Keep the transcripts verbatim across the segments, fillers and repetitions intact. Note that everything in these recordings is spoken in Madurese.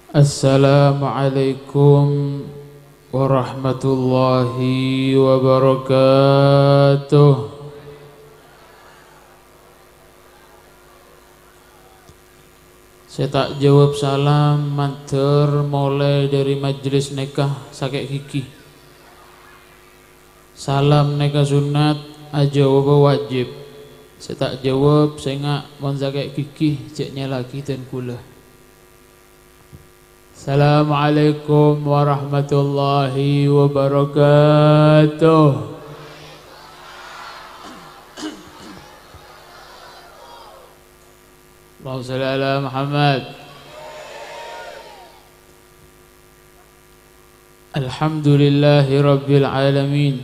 Assalamualaikum warahmatullahi wabarakatuh. Sè ta' jawab salam mandhâr molaè dhâri majlis nèka sakè' ghigghi. Salam nèka sunnat, ajâwâbhâ wajib. Sè ta' jawab, sènga' mon sakè' ghigghi, jhâ' nyèlaghi dân kaulâ. Assalamualaikum warahmatullahi wabarakatuh. Allahumma shalli ala Muhammad. Alhamdulillahi rabbil alamin.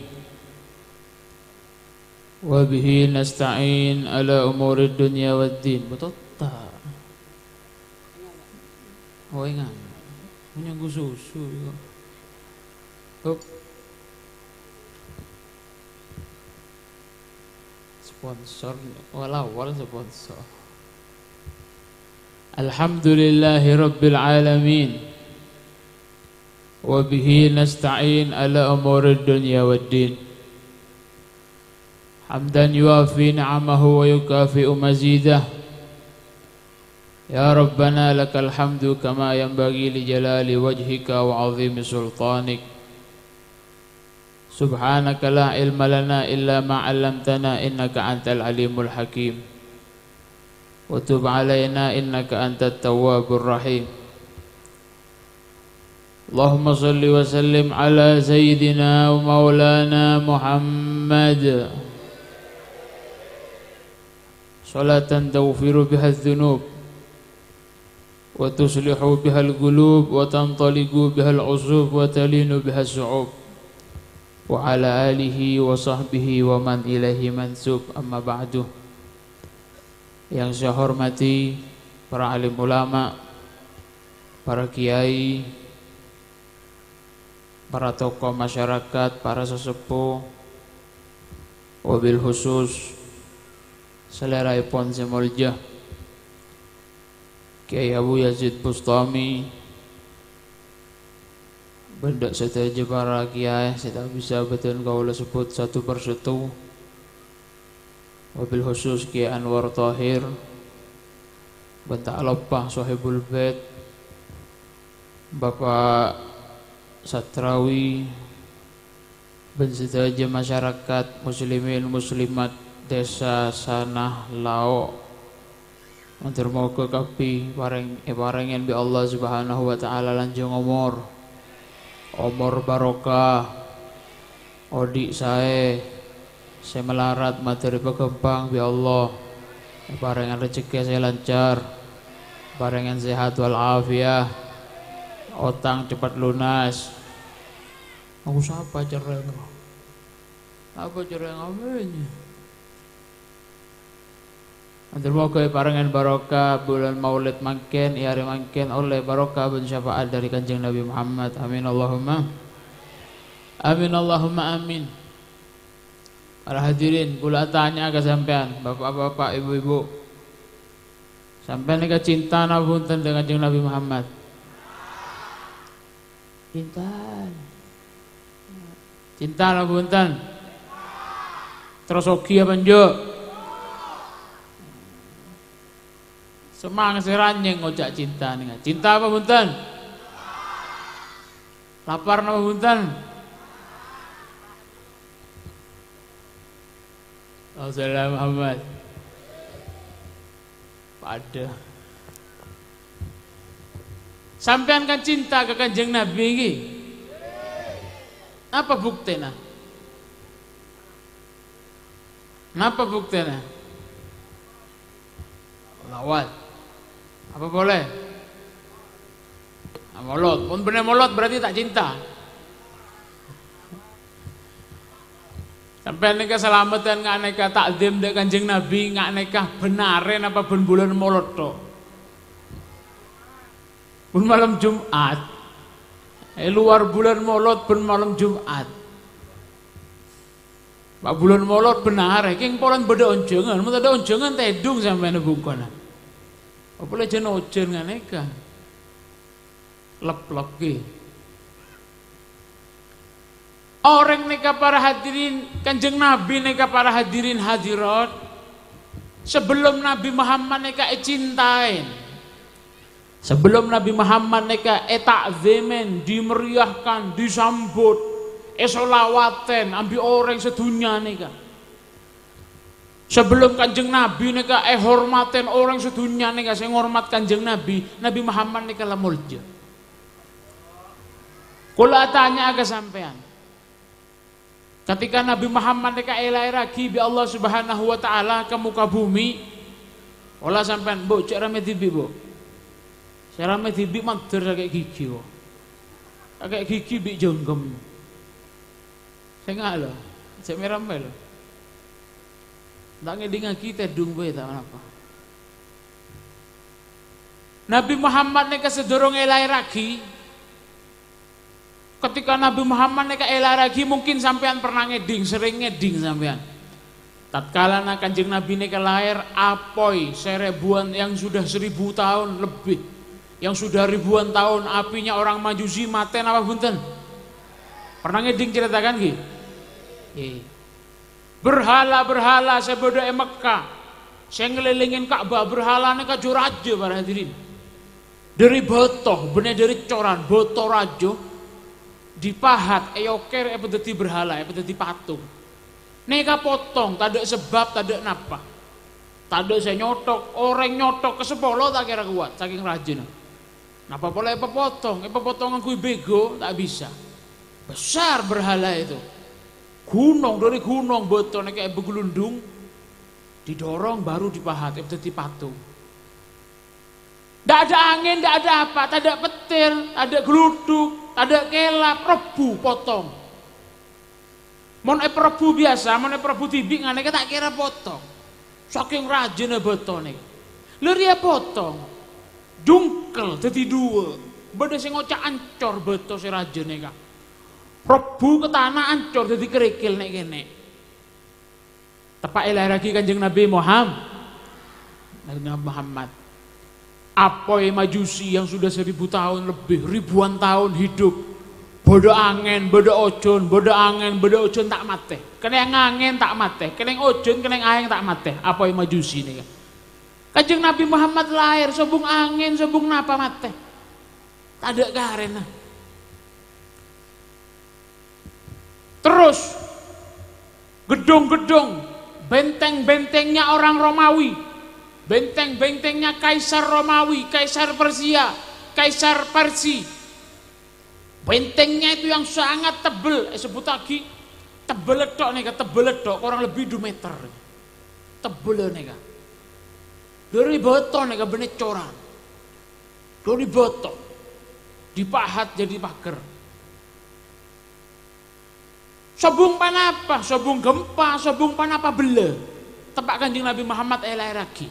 Wa bihi nasta'in ala umurid dunya waddin. Betul tak? Oh, ingat. Punya susu juga. Up. Sponsor, wala-wala sponsor. Alhamdulillahi rabbil alamin. Wa bihi nasta'in ala umurid dunya waddin. Hamdan yuwafi ni'amahu wa yukafi'u mazidah. Ya Rabbana lakal hamdu kama yanbaghi li jalali wajhika wa 'azimi sultanik. Subhanaka la ilma lana illa ma 'allamtana innaka antal alimul hakim. Wa tub 'alaina innaka antat tawwabur rahim. Allahumma shalli wa sallim ala sayyidina wa maulana Muhammad. Salatan taghfiru biha dzunub, wa tuslihu bihal qulub, wa tantaliqu bihal usub, wa talinu bihas su'ub. Wa ala alihi wa sahbihi wa man ilaihi mansub. Amma ba'du. Yang saya hormati para alim ulama, para kiai, para tokoh masyarakat, para sesepuh, wabil khusus salèraèpon sè molja Kiai Abu Yazid Bustami, bân dhâ' sadhâjâ para kiai sè ta' bisa bâdhân kaulâ sebbhut satu per satu. Wabil khusus Kiai Anwar Thahir, bân ta' loppa Sohibul Bait, Bapak Satrawi, bân sadhâjâ masyarakat muslimin muslimat Desa Sanah Lao'. Mator moghâ kabbhi parèng-, èparèngè bi' Allah Subhanahu wa Ta'ala lanjhâng omor. Omor barokah, odi' saè, sè malarat materi paghâmpang bi' Allah. Èparèngè rejhekkè sè lancar, parèngè sehat wal afiat, otang cepet lunas. Aku sapa cerrèng? Apa cerrèng? Amin. Mator moghâ èparèngè barokah bulân Maulid mangkèn, è arè mangkèn ollè barokah bân syafaat dhâri Kanjeng Nabi Muhammad. Amin Allahumma. Amin Allahumma amin. Para hadirin, kaulâ atanya'a ka sampèyan, bapak-bapak, ibu-ibu. Sampèyan nèka cinta napa bhunten dâ' Kanjeng Nabi Muhammad? Cinta. Cinta napa bhunten? Terros sogi apa enjâ'? Semang sè ranyèng ngoca' cinta nèka. Cinta apa bhunten? Lapar napa bhunten? Allahumma shalli ala Muhammad. Padâ. Sampèyan kan cinta ka Kanjeng Nabi ngghi? Apa buktèna? Napa buktèna? Lawat. Apa polè? Nah, molot. Mon bânnè molot berarti ta' cinta. Sampèyan nèka salameddhân nga' nèka ta'zim dâ' Kanjeng Nabi, nga' nèka bân arè napa bân bulân Molot, to? Bân malem Jum'at. È lowar bulân Molot bân malem Jum'at. Ma' bulân Molot bân arè, kèng polana bâdâ onjhângan. Mon tadâ' onjhângan, tèdung sampèyan bungkona. Apalagi jân ojhân nga' nèka. Leplek, ghi. Orèng nèka, para hadirin, Kanjeng Nabi nèka, para hadirin hadirat, sebelum Nabi Muhammad nèka ècintaèn, sebelum Nabi Muhammad nèka èta'zimèn, dimeriahkan, disambut, èsholawatèn ambi orèng sadhunnya nèka. Sebelum Kanjeng Nabi nèka èhormatèn orèng sadhunnya nèka sè ngormat Kanjeng Nabi, Nabi Muhammad nèka la molja. Kaulâ atanya'a ka sampèyan. Ketika Nabi Muhammad nèka èlaèrraghi bi' Allah Subhanahu wa Ta'ala ka muka bumi, ola sampèyan, "Bu, jhâ' ramè dhibi', Bu." Sè ramè dhibi' mandhâr sakè' ghighi, Bu. Sakè' ghighi bi' jhângghem. Sènga' lo, jhâ' mè-ramè lo. Ta' ngèdingngaghi tèdung bhâi ta' napa. Nabi Muhammad nèka sadurung èlaèrraghi, ketika Nabi Muhammad nèka èlaèrraghi, mungkin sampèyan pernah ngèding, sering ngèding sampèyan. Tatkalana Kanjeng Nabi nèka laèr, apoy sè ribuan, yang sudah seribu tahun lebih, yang sudah ribuan tahun apinya orang Majusi matè napa bhunten? Pernah ngèding carèta kan, ghi? Ghi. Berhala-berhala sè bâdâ è Mekkah, sè ngalèlèngè Ka'bah, berhala nèka jâ-rajâ, para hadirin. Dâri bâto, bânnè dâri coran, bâto rajâ, dipahat, èokèr, èpadâddhi berhala, èpadâddhi patung. Nèka potong, tadâ' sabâb, tadâ' napa. Tadâ' sè nyothok, orèng nyothok ka sapolo ta' kèra kowat, sakèng rajâna. Napa polè èpapotong, èpapotong ngangghuy bego, ta' bisa. Besar berhala itu. Ghunong dâri ghunong, bâto nèka èpaglundhung, didorong, baru dipahat, èpadâddhi patung. Ndak ada angin, ndak ada apa, tadâ' petir, tadâ' gluthuk, tadâ' kèlap, rebbhu potong. Mon èparebbhu biyasa, mon èparebbhu dhibi' nganèka ta' kèra potong. Sakèng rajâna bâto nèka. Lâ rèya potong. Jungkel dâddhi duwâ'. Bâdâ sè ngoca' ancor bâto sè rajâ nèka. Rebbhu ka tana ancor dâddhi kerikil nè'-kènè'. Teppa' èlaèrraghi Kanjeng Nabi Muham-, Nabi Muhammad. Apoy Majusi yang sudah seribu tahun lebih, ribuan tahun hidup. Bâdâ angèn, bâdâ ojhân, bâdâ angèn, bâdâ ojhân ta' matè. Kennèng angèn ta' matè, kennèng ojhân, kennèng aèng ta' matè. Apoy Majusi nèka. Kanjeng Nabi Muhammad laèr, sobung angèn, sobung napa matè. Tadâ' karèna. Terus, gedung-gedung, benteng-bentengnya orang Romawi, benteng-bentengnya Kaisar Romawi, Kaisar Persia, Kaisar Parsi. Bentengnya itu yang sangat tebel, èsebbhuttaghi tebel tok nèka, tebel tok, kurang lebih dua meter. Tebel nèka. Dâri bâto nèka bânnè coran. Dâri bâto. Dipahat jadi pager. Sobung panapa? Sobung gempa, sobung panapa bellâ. Teppa' Kanjeng Nabi Muhammad èlaèrraghi.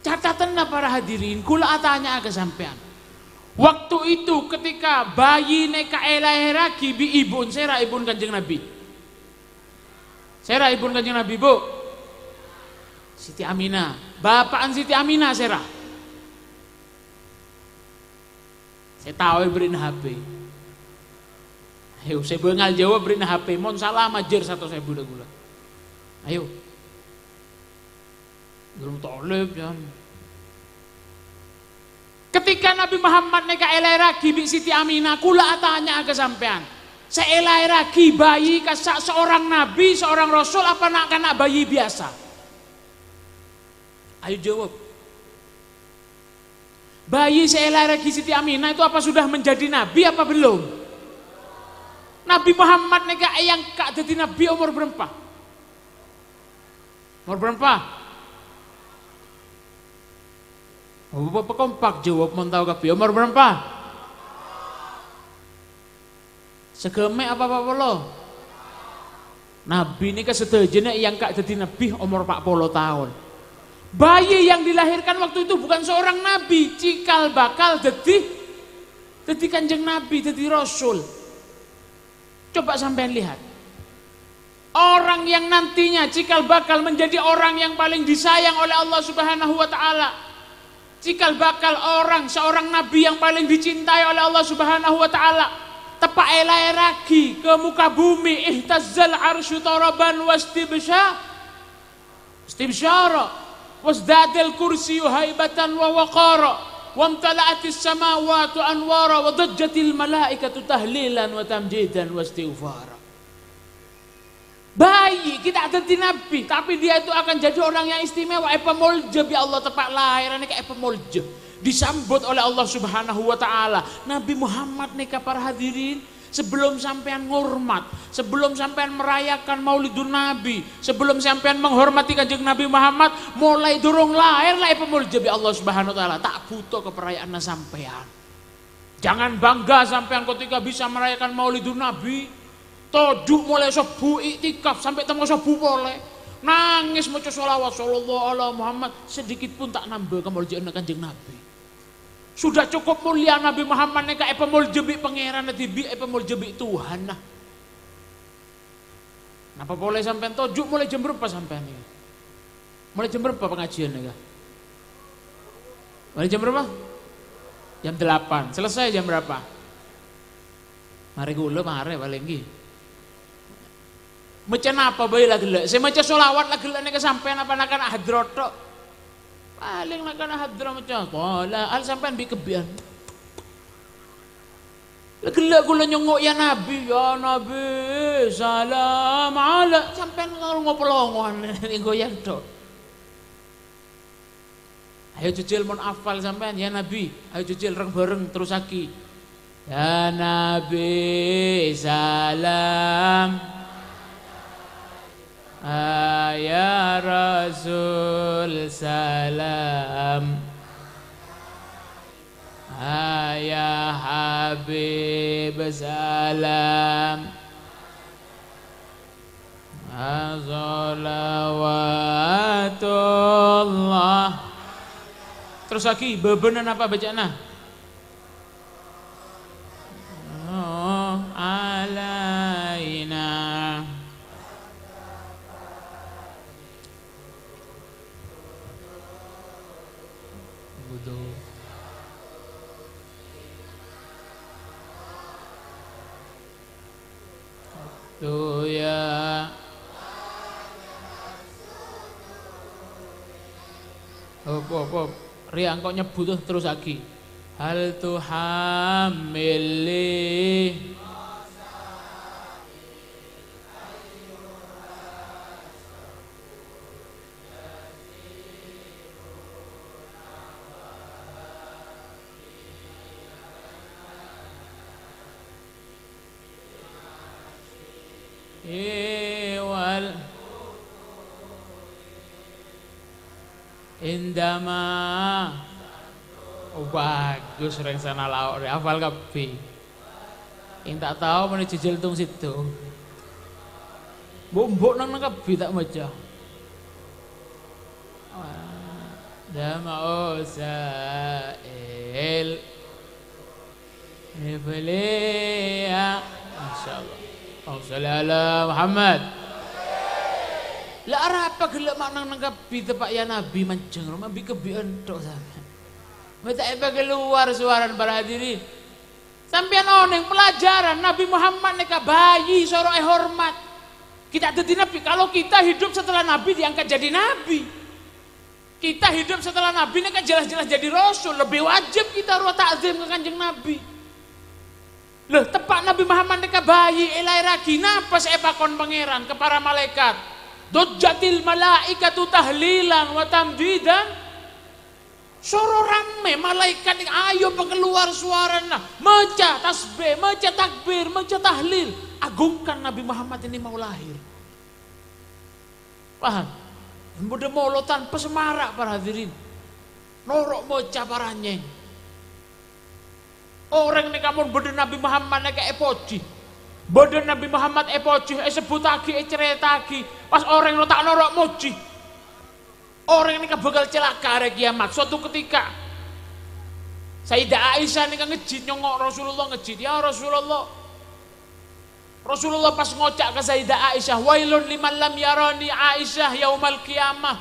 Catatanna, para hadirin, kaulâ atanya'a ka sampèyan. Waktu itu ketika bayi nèka èlaèrraghi bi' ibu'en, sèra ibu'en Kanjeng Nabi? Sèra ibu'en Kanjeng Nabi, Bu? Siti Aminah. Bapa'en Siti Aminah sèra? Sè tao èberri'na H P. Ayo, sè bângal jawab, berri'na H P. Mon sala, majâr satos èbu dâ' kaulâ. Ayo. Durung tolep, Jan. Ketika Nabi Muhammad nèka èlaèrraghi bi' Siti Aminah, kaulâ atanya'a ka sampèyan. Sè èlaèrraghi bayi kassa' seorang nabi, seorang rasul, apa na'-kana' bayi biyasa? Ayo jawab. Bayi sè èlaèrraghi Siti Aminah itu apa sudah menjadi nabi apa belum? Nabi Muhammad nèka èangka' dâddhi nabi omor bârâmpa? Omor bârâmpa? Oh, pa-, pakompak jawab mon tao kabbhi. Omor bârâmpa? Saghâmè' apa pa' polo? Nabi nèka sadhâjâna èangka' dâddhi nabi omor pa' polo taon. Bayi yang dilahirkan waktu itu bukan seorang nabi, cikal bakal dâddhi, dâddhi Kanjeng Nabi, dâddhi rasul. Coba sampèyan lihat. Orang yang nantinya cikal bakal menjadi orang yang paling disayang oleh Allah Subhanahu wa Ta'ala. Cikal bakal orang, seorang nabi yang paling dicintai oleh Allah Subhanahu wa Ta'ala, teppa' èlaèraghi ka muka bumi, ihtazzal arsyu taraban wastibsya-, istibsyara, wazdadal kursiyyu haibatan wa waqara, wamtala'atis samawatu anwara, wa dajjatil malaikatu tahlilan wa tamjidan wa istighfara. Bayi, ghi' ta' dhâddhi nabi, tapi dia itu akan jadi orang yang istimewa, èpamolja bi' Allah, teppa' lahèr nèka èpamolja. Disambut oleh Allah Subhanahu wa Ta'ala. Nabi Muhammad nèka, para hadirin, sebelum sampèyan ngormat, sebelum sampèyan merayakan Maulidun Nabi, sebelum sampèyan menghormati Kanjeng Nabi Muhammad, molaè durung lahèr la èpamolja bi' Allah Subhanahu wa Ta'ala. Ta' bhuto ka parayaanna sampèyan. Jangan bangga sampèyan ketika bisa merayakan Maulidun Nabi. Toju' molaè sobbhu iktikaf sampè' temmo sobbhu polè. Nangès maca sholawat, "Shallallahu ala Muhammad", sedikit pun ta' nambâ kamoljâ'ânna Kanjeng Nabi. Sudah cukup mulia Nabi Muhammad nèka èpamolja bi' Pangèranna dhibi', èpamolja bi' Tuhanna. Napa polè sampèyan toju' molaè jam bârâmpa sampèyan nèka? Molaè jam bârâmpa pangajiân nèka? Molaè jam bârâmpa? Jam delapan. Selesai jam berapa? Marè kaulâ marè palèng ghi. Maca napa bhâi la ghellâ'? Sè maca sholawat la ghellâ' nèka sampèyan apa na'-kana' hadrat tok? Palèng na'-kana' hadrat maca, "Qala al," sampèyan bi' kebbhi'ân. La ghellâ' kaulâ nyongngo', "Ya Nabi, ya Nabi, salam ala." Sampèyan ngarep ngopo longoan, ènggo ya tok. Ayo jhujhul mon afal sampèyan, "Ya Nabi." Ayo jhujhul reng-bhâreng terrossaghi. "Ya Nabi, salam. Ah, ya Rasul, salam. Ah, ya Habib, salam. Ah, sholawatullah." Terrossaghi, bâbâna napa bâca'na? Oh, alaina. Budu. Tuh, ya. Hop, hop, hop. Rèya engko' nyebbhu, terrossaghi. Hal tuhammili. Iwal. Indama. Oh, bagus, rèng sana lao' rè, hafal kabbhi. Sè ta' tao mènè jhâjhâl tong-sèttong. Mbok-mbok nang-nang kabbhi ta' maca. Indama usail. Ibliya. Masyaallah. Allahumma sholli ala Muhammad. La arapa ghellâ' ma' nang-nang kabbhi teppa' ya Nabi manjheng roma bi' kebbhi'ân tok sampèyan. Mè' ta' èpakalowar sowarana para hadirin. Sampèyan onèng pelajaran Nabi Muhammad nèka bayi soro èhormat. Ghi' ta' dhâddhi nabi. Kalau kita hidup setelah Nabi diangkat jadi nabi. Kita hidup setelah Nabi nèka jelas-jelas jadi rasul, lebih wajib kita rowa ta'zim ka Kanjeng Nabi. Lho, teppa' Nabi Muhammad nèka bayi èlaèraghi, napa sè èpakon Pangèran ka para malaèkat? "Dajjatil malaikatu tahlilan wa tamjidan." Soro rammè malaèkat nèka, ayo pakalowar sowarana, maca tasbih, maca takbir, maca tahlil, agungkan Nabi Muhammad ini mau lahir. Paham? Bâdâ molo tanpa semara', para hadirin. Noro' maca paranyèng. Orèng nèka mon bâdâ Nabi Muhammad nèka èpojhi. Bâdâ Nabi Muhammad èpojhi, èsebbhuttaghi, ècarèta'aghi. Pas orèng rowa ta' noro' mojhi. Orèng nèka bhâkal calaka arè kiyamat. Suatu ketika, Sayyidah Aisyah nèka ngejhit, nyongngo' Rasulullah ngejhit, "Ya Rasulullah." Rasulullah pas ngoca' ka Sayyidah Aisyah, "Wailun liman lam yarani Aisyah yaumal qiyamah."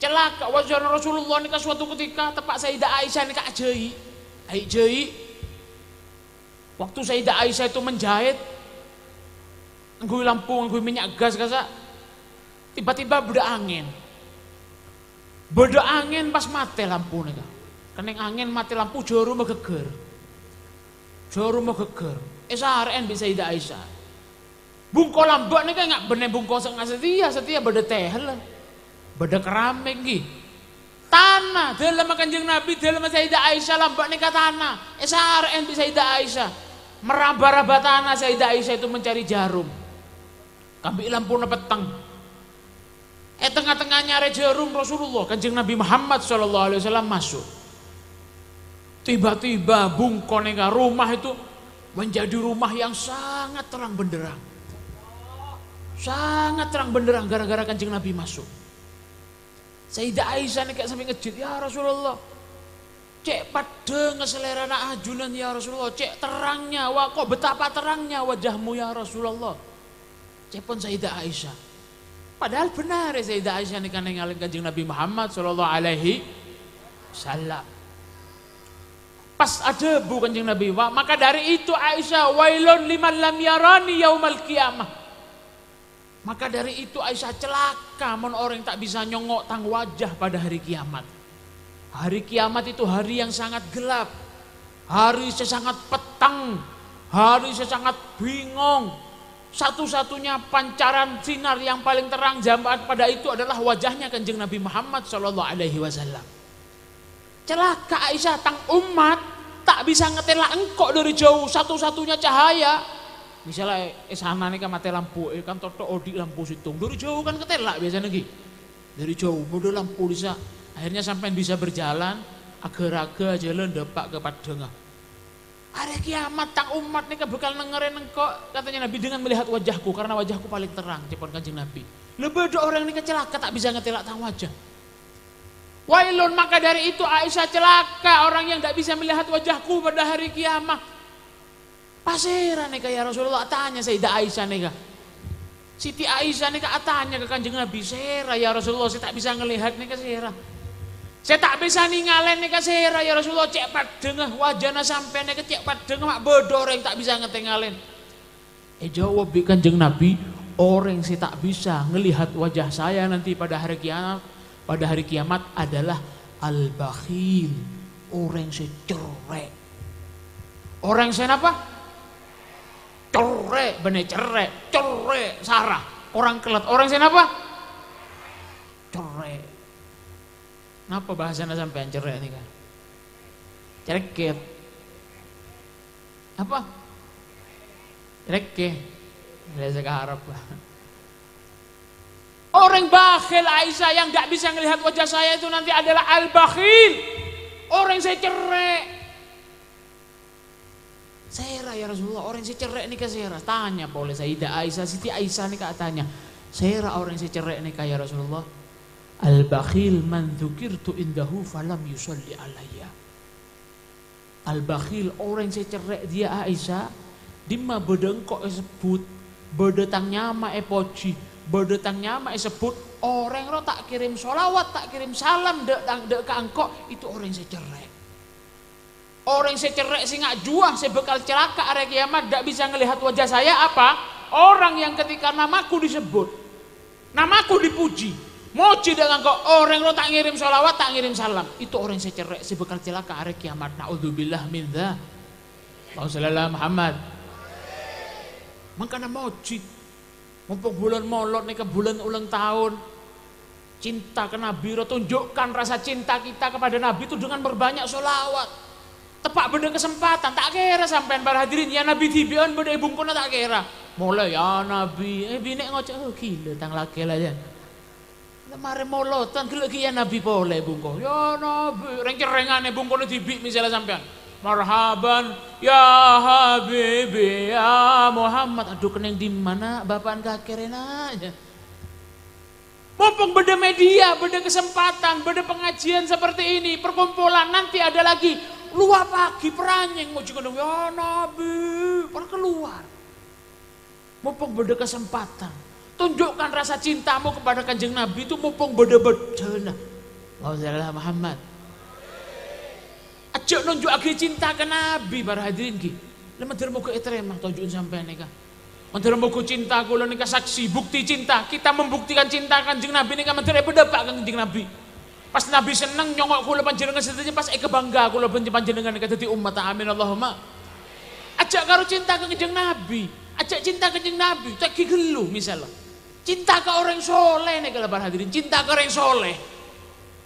Calaka', wajana Rasulullah nèka suatu ketika teppa' Sayyidah Aisyah nèka ajhâi'. Ai' jhâi'. Waktu Sayyidah Aisyah itu menjahit, ngangghuy lampu, ngangghuy mènnya' gas kasa', tiba-tiba bâdâ angèn. Bâdâ angèn pas matè lampu nèka. Kennèng angèn matè lampu, jhârumma ghâggâr. Jhârumma ghâggâr. Èsarè'è bi' Sayyidah Aisyah. Bungko lambâ' nèka nga' bânnè bungko sè nga' satèya, satèya bâdâ tehel, bâdâ keramik, ghi. Tana, dâlemma Kanjeng Nabi, dâlemma Sayyidah Aisyah lambâ' nèka tana. Èsarè'è bi' Sayyidah Aisyah. Meraba-raba tanah, Sayyidah Aisyah itu mencari jarum. Kabi' lampuna petteng. È tengnga-tengnga nyarè jarum Rasulullah, Kanjeng Nabi Muhammad sallallahu alaihi wasallam maso'. Tiba-tiba bungko nèka rumah itu menjadi rumah yang sangat terang benderang. Sangat terang benderang gara-gara Kanjeng Nabi maso'. Sayyidah Aisyah nèka sampai ngejjit, "Ya Rasulullah, cè' paddhângnga salèrana ajunan, ya Rasulullah, cè' terrangnya, wa-, kok betapa terrangnya wajahmu, ya Rasulullah." Ca'èpon Sayyidah Aisyah. Padahal bhender Sayyidah Aisyah nèka nèngalè Kanjeng Nabi Muhammad sallallahu alaihi wasallam. Pas adhâbu Kanjeng Nabi, "Wa, maka dari itu Aisyah, wailun liman lam yarani yaumal qiyamah." Maka dari itu Aisyah, celaka mon orèng ta' bisa nyongngo' tang wajah pada hari kiamat. Hari kiamat itu hari yang sangat gelap, hari sè sangat petteng, hari sè sangat bingung. Satu-satunya pancaran sinar yang paling terang jemaat pada itu adalah wajahnya Kanjeng Nabi Muhammad sallallahu alaihi wasallam. Calaka' Aisyah, tang ommat ta' bisa ngatèla' engko' dâri jhâu, satu-satunya cahaya. Misalnya, è, è sana nèka matè lampu, è, kan totto' odi' lampu sèttong. Dâri jhâu kan katèla' biasanya, ghi. Dâri jhâu, bâdâ lampu dissa'. Akhirnya sampèyan bisa berjalan, aga-raga jhâlân dâpa' ka paddhângnga. Hari kiamat, tang ommat nèka bhâkal nengngèrè engko', katanya Nabi, "dengan melihat wajahku, karena wajahku paling terang," ca'èpon Kanjeng Nabi. Lah bâdâ orèng nèka calaka' ta' bisa ngatèla' tang wajah. Wailun, maka dari itu Aisyah, celaka orang yang ndak bisa melihat wajahku pada hari kiamat. Pasèra nèka, ya Rasulullah, atanya Sayyidah Aisyah nèka. Siti Aisyah nèka atanya ka Kanjeng Nabi, "Sèra, ya Rasulullah, sè ta' bisa ngelihat nèka sèra? Sè ta' bisa nèngalè nèka sèra, ya Rasulullah? Cè' paddhângnga wajana sampèyan nèka, cè' paddhângnga, ma' bâdâ orèng ta' bisa ngatengalè." Èjâwâb bi' Kanjeng Nabi, "Orèng sè ta' bisa ngelihat wajah saya nanti pada hari kiamat, pada hari kiamat adalah al-bakhil, orèng sè cerrè'." Orèng sè napa? Cerrè', bânnè cerrè', cerrè', sara. Orèng kellet. Orèng sè napa? Cerrè'. Napa bahasana sampèyan cerrè' nèka? Cereket. Apa? Cereke. Bahasa Arab. Orang bakhil, Aisyah, yang nggak bisa ngelihat wajah saya itu nanti adalah al-bakhil. Orang sè cerrè'. Sèra, ya Rasulullah, orang sè cerrè' nèka sèra? Tanya polè Sayyidah Aisyah, Siti Aisyah nèka tanya, "Sèra orang sè cerrè' nèka, ya Rasulullah?" "Al-bakhil man dzukirtu indahu falam yusalli alayya." Al-bakhil, orang sè cerrè' dhiyâ Aisyah, dimma bâdâ engko' èsebbhut, bâdâ tang nyama èpojhi, bâdâ tang nyama èsebbhut, orèng rowa ta' kèrèm sholawat, ta' kèrèm salam dâ', dâ' ka engko', itu orang sè cerrè'. Orang sè cerrè' sè nga' jhuwâ, sè bhâkal calaka' arè kiamat, ndak bisa ngelihat wajah saya apa? Orang yang ketika namaku disebut, namaku dipuji, mojhi dâ' engko', orèng rowa ta' ngèrèm sholawat, ta' ngèrèm salam. Itu orang sè cerrè', sè bhâkal calaka' arè kiamat. Na'udzubillah min dza. Allahumma shalli ala Muhammad. Mangkana mojhi. Mumpung bulân Molod nèka bulân ulang tahun. Cinta ke Nabi, rowa tunjukkan rasa cinta kita kepada Nabi itu dengan berbanyak sholawat. Teppa' bâdâ kesempatan, ta' kèra sampèyan para hadirin, ya Nabi dhibi'ân bâdâ è bungkona ta' kèra. Molaè, "Ya Nabi," eh, binè' ngoca', "Oh, ghilâ tang lakè la, ya." Marè molodhân, ghellâ' ghi' ya Nabi polè bungko. "Ya Nabi," rèng-cerrèngan è bungkona dhibi' misalnya sampèyan. "Marhaban, ya Habibi, ya Muhammad." Aduh, kennèng dimma, Na'? Bapa'na kakè rè, Na', ya. Mumpung bâdâ media, bâdâ kesempatan, bâdâ pengajian seperti ini, perkumpulan, nanti ada lagi, luwâpaghi, paranyèng mojhi ngono, "Ya Nabi," perkeluar. Mumpung bâdâ kesempatan, tunjukkan rasa cintamu kepada Kanjeng Nabi itu mumpung bâdâ bâddhâna. Allahumma shalli ala Muhammad. Ajjhâ' nonjhu'aghi cinta ka Nabi, para hadirin, ghi. La mandhâr moghâ ètarèma tonju'an sampèyan nèka. Mandhâr moghâ cinta kaulâ nèka saksi, bukti cinta. Kita membuktikan cinta Kanjeng Nabi nèka mandhâr èpadhâpa' ka Kanjeng Nabi. Pas Nabi senneng nyongngo' kaulâ panjhennengngan sadhâjâ, pas èkabhângga kaulâ bân panjhennengngan nèka dhâddhi ommatta. Amin, Allahumma. Ajjhâ' karo cinta ka Kanjeng Nabi. Ajjhâ' cinta ka Kanjeng Nabi. Ta' ghi ghâllu, misal. Cinta ka orèng soleh nèka la, para hadirin. Cinta ka orèng soleh.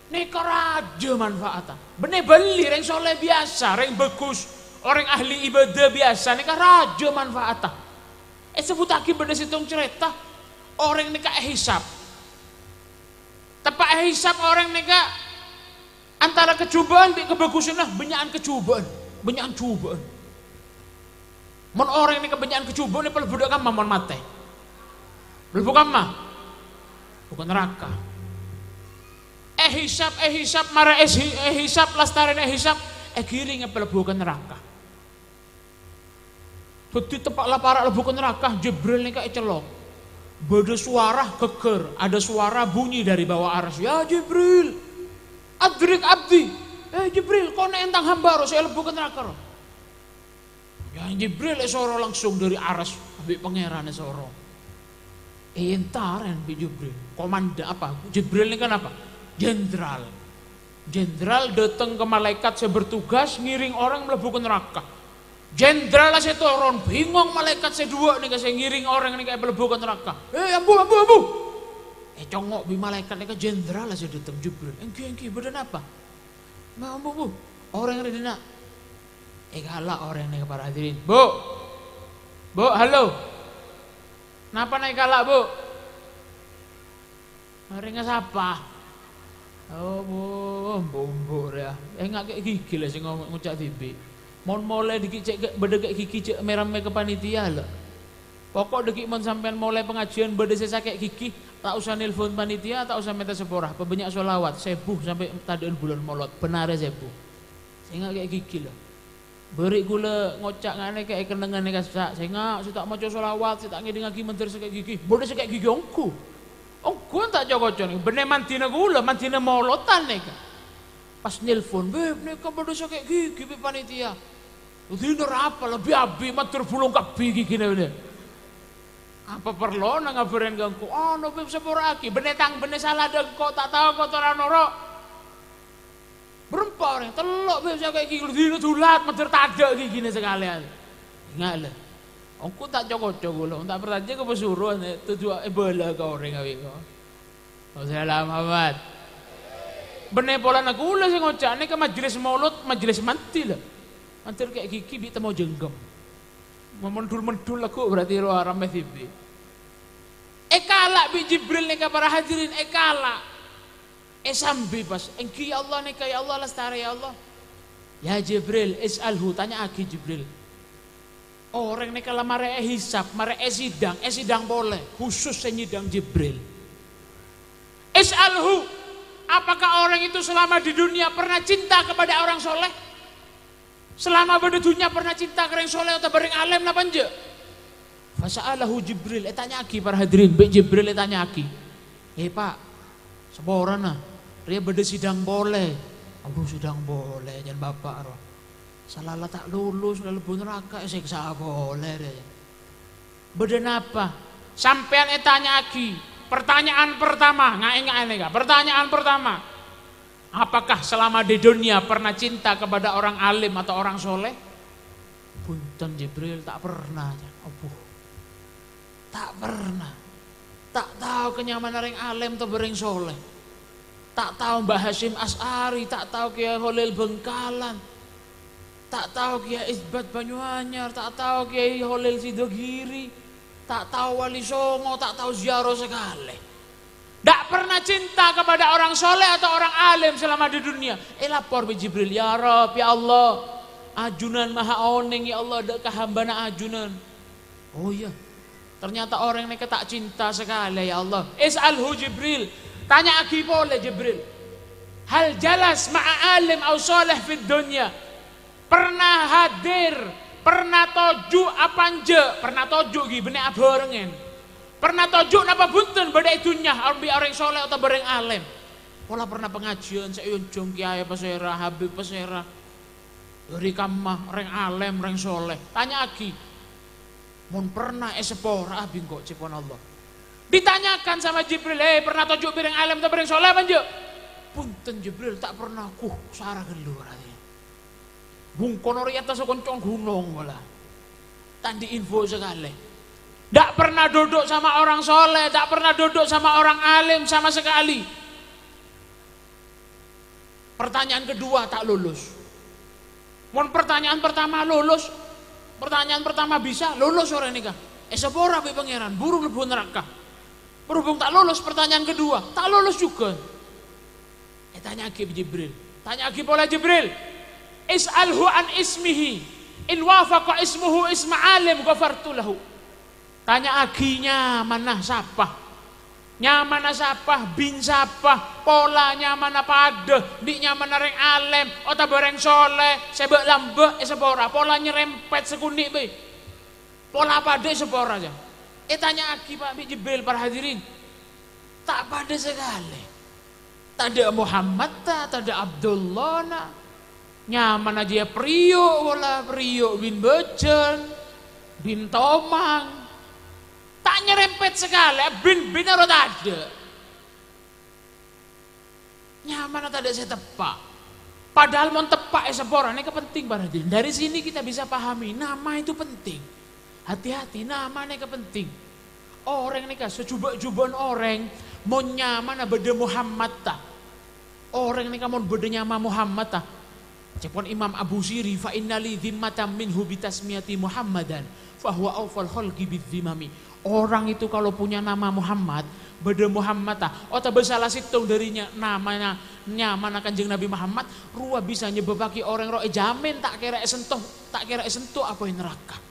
Nèka rajâ manfaatta. Bânnè bâli rèng soleh biyasa, rèng bhâghus, orèng ahli ibadah biyasa, nèka rajâ manfaatta. Èsebbhuttaghi bâdâ sèttong carèta, orèng nèka èhisab. Teppa' èhisab orèng nèka antara kajhubâ'ân bi' kabhâghusânna, bânnya'an kajhubâ'ân, bânnya'an jhubâ'ân. Mon orèng nèka bânnya'an kajhubâ'ân, èpalebbu dâ' kamma mon matè? Palebbu kamma? Palebbu ka naraka. Èhisab, èhisab, mara èsi-, èhisab, lastarèna èhisab, èghirèng èpalebbu ka naraka. Dhâddhi teppa' la para' lebbu ka naraka, Jibril nèka ècellok. Bâdâ sowara ghâgghâr, ada suara bunyi dari bawah aras, "Ya Jibril, adrik abdi." "Eh, Jibril, konè'è tang hamba ro, sè lebbu ka naraka ro." Ya, Jibril èsoro langsung dâri aras, bi' Pangèran èsoro. Èentarè bi' Jibril. Komanda apa? Jibril nèka napa? Jenderal. Jenderal dâteng ka malaèkat sè bertugas ngèrèng orèng malebbu ka naraka. Jenderal sè toron, bingong malaèkat sè duwâ' nèka sè ngèrèng orèng nèka èpalebbu ka naraka. "Eh, ambu, ambu, ambu!" Ècongngo' bi' malaèkat nèka jenderal sè dâteng, Jibril. "Èngghi, èngghi, bâdâ napa?" "Ma, ambu, bu, orèng rè dinna'." Èkala' orèng nèka, para hadirin. "Bu! Bu, halo! Napa na' èkala', Bu?" "Orèngnga sapa?" "Oh, bu, embu'-embu' rèya. Enga' kè' gigi la sè ngo-, ngoca' dhibi'. Mon molè dâggi' cè' kè-, bâdâ kè' gigi cè' mè-rammè ka panitia la. Poko' dâggi' mon sampèyan molè pangajiân bâdâ sè sakè' gigi, ta' osa nelpon panitia, ta' osa mènta sapora. Pabânnya' sholawat, sèbu sampè' tadâ'ân bulân molod. Bhender sèbu. Sènga' kè' gigi la." Bâri' kaulâ ngoca' nganèka è kennengnganna kassa', sènga' sè ta' maca sholawat, sè ta' ngèdingngaghi mandhâr sakè' gigi. Bâdâ sakè' gigi ongghu. Ongghu ta' co-koco nèka. Bânnè mandhina kaulâ, mandhina molodhân nèka. Pas nelpon, "Bib, nèka bâdâ sakè' gigi bi' panitia." Dhina rapa la bi-abi mandhâr bulung kabbhi gigina bânnè. Apa parlona ngabhârân ka engko'? "Ano, Bib, sapora'aghi. Bânnè tang, bânnè sala dâ' engko', ta' tao kotoran noro'." Bârâmpa orèng, tello' bhâi sakè' gigi, dhina dulat, mandhâr tadâ' gigina sakalèyan. Enga' la. Ongghu ta' co-koco kaulâ, mon ta' parcajâ ka pasuruwân, eh, toju' èbâlâ ka orèng abâ' ko. Allahumma shalli ala Muhammad. Bânnè polana kaulâ sè ngoca', nèka majelis molod, majelis mandhi la. Mandhâr kè' gigi bi' temmo jhânggem. Mamendul-mendul lagghu' berarti rowa rammè dhibi'. Èkala' bi' Jibril nèka para hadirin, èkala'. Èsambi pas, "Èngghi, ya Allah, nèka, ya Allah, lastarè, ya Allah." "Ya Jibril, is'alhu, tanya'aghi Jibril." Orèng nèka la marè èhisab, marè èsidang, èsidang polè, khusus sè nyidang Jibril. "Is'alhu, apakah orang itu selama di dunia pernah cinta kepada orang soleh?" Salama bâdâ dhunnya pernah cinta ka rèng soleh otabâ rèng alèm napa enjâ'? Fasa'alahu Jibril, ètanya'aghi para hadirin, bi' Jibril ètanya'aghi. "Eh, Pa', saporana, rèya bâdâ sidang polè." "Aduh, sidang polè, jân Bapa' ro. Salala ta' lulus, la lebbu naraka, èsèksa polè rèya." Bâdâ napa? Sampèyan ètanya'aghi. Pertanyaan pertama, nga'-, enga' nèka. Pertanyaan pertama, apakah selama di dunia pernah cinta kepada orang alim atau orang soleh? "Bhunten, Jibril, ta' pernah," jâ. Abbhu. Ta' pernah. Ta' tao kanyamana rèng alim otabâ rèng soleh. Ta' tao Mbah Hasyim Asy'ari, ta' tao Kèyaè Kholil Bhângkalan. Ta' tao Kèyaè Isbat Banyuanyar, ta' tao Kèyaè Kholil Sidogiri, ta' tao Wali Songo, ta' tao ziarah sakalè. Ndak pernah cinta kepada orang soleh atau orang alim selama di dunia. Èlapor bi' Jibril, "Ya Rabb, ya Allah, ajunan maha onèng, ya Allah, dâ' ka hambâna ajunan." Oh iya, ternyata orèng nèka ta' cinta sakalè, ya Allah. "Is'alhu Jibril, tanya'aghi polè Jibril. Hal jalas ma'a alim au soleh fid dunya?" Pernah hadir, pernah toju' apa enjâ'? Pernah toju' ghi, bânnè abhârengngèn. Pernah toju' napa bhunten bâdâ è dhunnya ambi' orèng soleh otabâ rèng alèm? Pola perna pangajiân sè èonjhâng kèyaè pasèra, habib pasèra. Dhâri kamma, rèng alèm, rèng soleh. Tanya'aghi, "Mon perna èsapora'a bi' engko'?" cèpon Allah. Ditanyakan sama Jibril, "Eh, perna toju' bi' rèng alèm otabâ rèng soleh apa enjâ'?" "Bhunten, Jibril, ta' perna." Ghuh, sara ghâllu berarti. Bungkona rè attas konco ghunong, pola. Ta' andi' info sakalè. Ndak pernah duduk sama orang soleh, ndak pernah duduk sama orang alim sama sekali. Pertanyaan kedua ta' lulus. Mon pertanyaan pertama lulus, pertanyaan pertama bisa, lulus orèng nèka. Èsapora bi' Pangèran, buru mlebu naraka. Berhubung ta' lulus pertanyaan kedua, ta' lulus jhughân. Ètanya'aghi bi' Jibril. Tanya'aghi polè Jibril. "Is'alhu an ismihi. In wafaqa ismuhu isma alim ghafartu lahu." Tanya'aghi nyamana sapa. Nyamana sapa, bin sapa, pola nyamana padâ bi' nyamana rèng alèm otabâ rèng soleh, sè bâ'-lambâ' èsapora, pola nyerempet sakonè' bhâi. Pola padâ èsapora, jâ. Ètanya'aghi, Pa', bi' Jibril, para hadirin. Ta' padâ sakalè. Tadâ' Muhammad ta, tadâ' Abdullah na. Nyamana jiyâ Priyo, pola Priyo bin Bâjân, bin Tomang. Ta' nyerempet sakalè, bin-binna ro tadâ'. Nyamana tadâ' sè teppa'. Padahal mon teppa' èsapora, nèka penting, para hadirin. Dari sini kita bisa pahami, nama itu penting. Hati-hati, nama nèka penting. Orèng nèka sajhubâ'-jhubâ'ân orèng, mon nyamana bâdâ Muhammad ta. Orèng nèka mon bâdâ nyama Muhammad ta. Ca'èpon Imam Abu Siri, "Fa inna li dzimmatan minhu bi tasmiyati Muhammadan, fa huwa aufal khalqi bidzimami." Orang itu kalau punya nama Muhammad, bâdâ Muhammad ta, otabâ sala sèttong dhâri nya-, namana, nyamana Kanjeng Nabi Muhammad, rowa bisa nyebâbbhâghi orèng rowa èjhâmin ta' kèra èsentuh, ta' kèra èsentuh apoy naraka.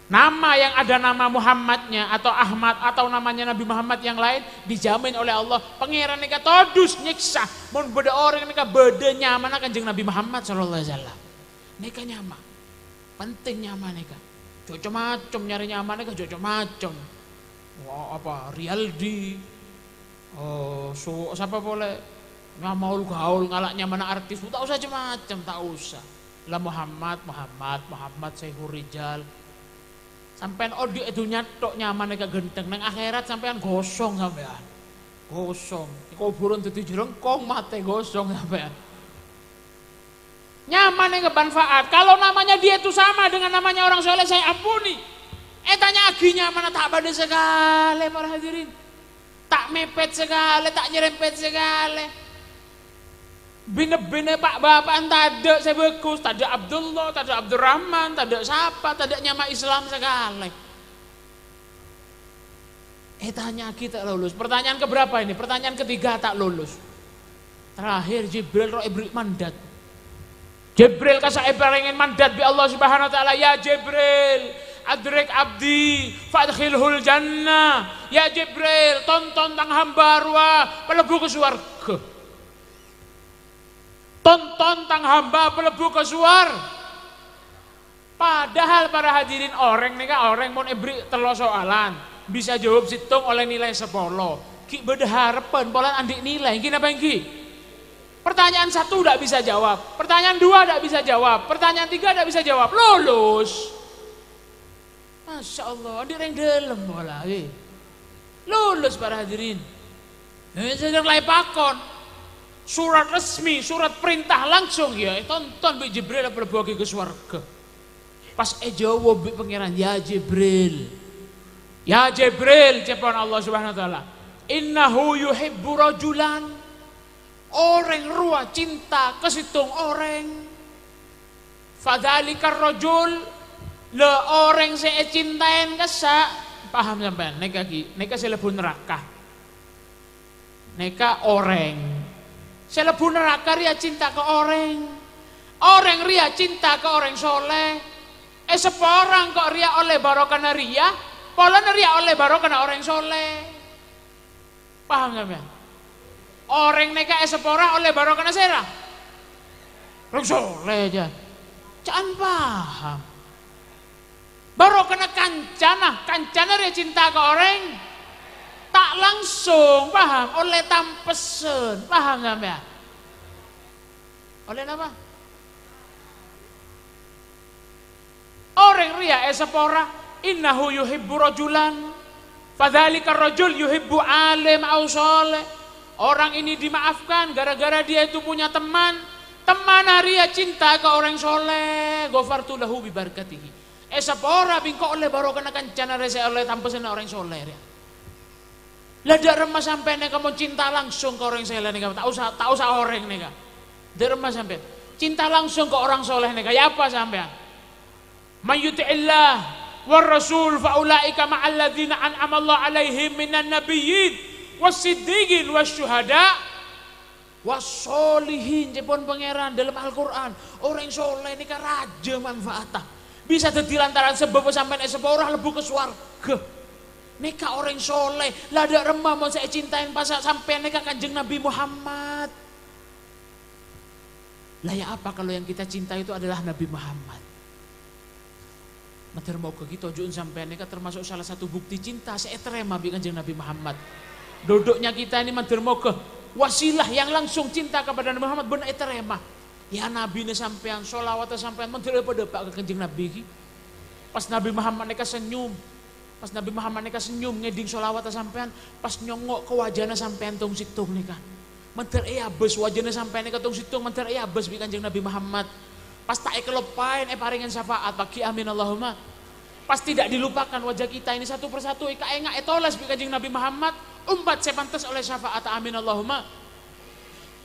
Nama yang ada nama Muhammadnya atau Ahmad atau namanya Nabi Muhammad yang lain dijamin oleh Allah. Pangèran nèka todus nyèksa mon bâdâ orèng nèka bâdâ nyamana Kanjeng Nabi Muhammad sallallahu alaihi wasallam. Nèka nyama. Penting nyama nèka. Jhâ' cem-macem nyarè nyama nèka, jhâ' cem-macem. Wah, apa, Rialdi, eh, so-, sapa polè? Nyama ol-gaul, ngala' nyamana artis, ta' osa cem-macem, ta' osa. La Muhammad, Muhammad, Muhammad Saihur Rijal. Sampèyan odi' è dhunnya tok nyamana kaghânteng, neng akhèrat sampèyan gosong sampèyan. Gosong. È kobhurân dhâddhi jhârângkong, matè gosong sampèyan. Nyamana nggak manfaat. Kalau namanya dia itu sama dengan namanya orang soleh, saya ampuni. Ètanya'aghi nyamana ta' padâ sakalè, para hadirin. Ta' mèpèt sakalè, ta' nyerempet sakalè. Bine-bine pa'-bapa'an tadâ' sè bhâghus, tadâ' Abdullah, tadâ' Abdurrahman, tadâ' sapa, tadâ' nyama Islam sakalè. Ètanya'aghi ta' lulus. Pertanyaan keberapa ini? Pertanyaan ketiga ta' lulus. Terakhir, Jibril rowa èberri' mandat. Jibril kassa' èparèngè mandat bi' Allah Subhanahu wa Ta'ala, "Ya Jibril, adrik abdi, fadkhilhul jannah." Ya Jibril, tonton tang hamba rowa palebbu ka sowarghâ. Tonton tang hamba palebbu ka sowar-, Padahal, para hadirin, orèng nèka orèng mon èberri' tello' soalan, bisa jawab sèttong ollè nilai sapolo. Ghi' bâdâ harebbhân polana andi' nilai, èngghi napa èngghi? Pertanyaan satu ndak bisa jawab, pertanyaan dua ndak bisa jawab, pertanyaan tiga ndak bisa jawab, lulus. Masya Allah, andi' rèng dhâlem pola, ghi. Lulus, para hadirin. Eh, sè la èpakon. Surat resmi, surat perintah langsung, ya, ètonton bi' Jibril, palebbuwaghi ka sowarghâ. Pas èjâwâb bi' Pangèran, "Ya Jibril, ya Jibril," ca'èpon Allah Subhanahu wa Ta'ala, "innahu yuhibbu rajulan." Orèng rowa cinta ka sèttong orèng. "Fadzalikar rajul," la orèng sè ècintaèn kassa'. Paham sampèyan? Nèka ghi, nèka sè lebbu naraka. Nèka orèng. Sè lebbu naraka rèya cinta ka orèng. Orèng rèya cinta ka orèng soleh. Èsapora engko' rèya ollè barokana rèya, polana rèya ollè barokana orèng soleh. Paham sampèyan? Orèng nèka èsapora ollè barokana sèra? Orèng soleh jâ. Ca'an paham. Barokana kancana, kancana rèya cinta ka orèng. Ta' langsung, paham? Ollè tampèsan, paham sampèyan? Ollè napa? Orèng rèya èsapora, "Innahu yuhibbu rajulan, fadzalika rajul yuhibbu alim au shaleh." Orang ini dimaafkan gara-gara dia itu punya teman. Temanna rèya cinta ka orèng sholeh, ghafartu lahu bi barakatihi. Èsapora bi' engko' ollè barokana kancana rèya sè ollè tampèsanna orèng sholeh rèya. La dâ' remma sampèyan nèka mon cinta langsung ka orèng sholeh nèka, ta' osa, ta' osa orèng nèka. Dâ' remma sampèyan. Cinta langsung ka orang soleh nèka, ya apa sampèyan? "May yuti'illah war rasul fa ulaika ma'alladzina an'amallahu 'alaihim minan nabiyyin was siddiqin was syuhada was sholihin," ca'èpon Pangèran dâlem Al-Qur'an. Orèng soleh nèka rajâ manfaatta. Bisa dhâddhi lantaran sabâbbhâ sampèyan èsapora lebbhu ka sowarghâ. Nèka orèng soleh, la dâ' remma mon sè ècintaè pas sampèyan nèka Kanjeng Nabi Muhammad. Lah, ya apa kalau yang kita cinta itu adalah Nabi Muhammad? Mandhâr moghâ ghi' toju'en sampèyan nèka termasuk salah satu bukti cinta sè ètarèma bi' Kanjeng Nabi Muhammad. Duduknya kita ini mandhâr moghâ wasilah yang langsung cinta kepada Nabi Muhammad bân ètarèma. Ya Nabina sampèyan, sholawatta sampèyan, mandhâr èpadâpa' ka Kanjeng Nabi ghi. Pas Nabi Muhammad nèka senyum, pas Nabi Muhammad nèka senyum ngèdhing sholawatta sampèyan, pas nyongngo' ka wajana sampèyan tong-sèttong nèka. Mandhâr èabâs wajana sampèyan nèka tong-sèttong, mandhâr èabâs bi' Kanjeng Nabi Muhammad. Pas ta' èkaloppaè èparèngè syafaat, paghi amin Allahumma. Pas tidak dilupakan wajah kita ini satu persatu èkaènga' ètolès bi' Kanjeng Nabi Muhammad, ommat sè pantes ollè syafaat, amin Allahumma.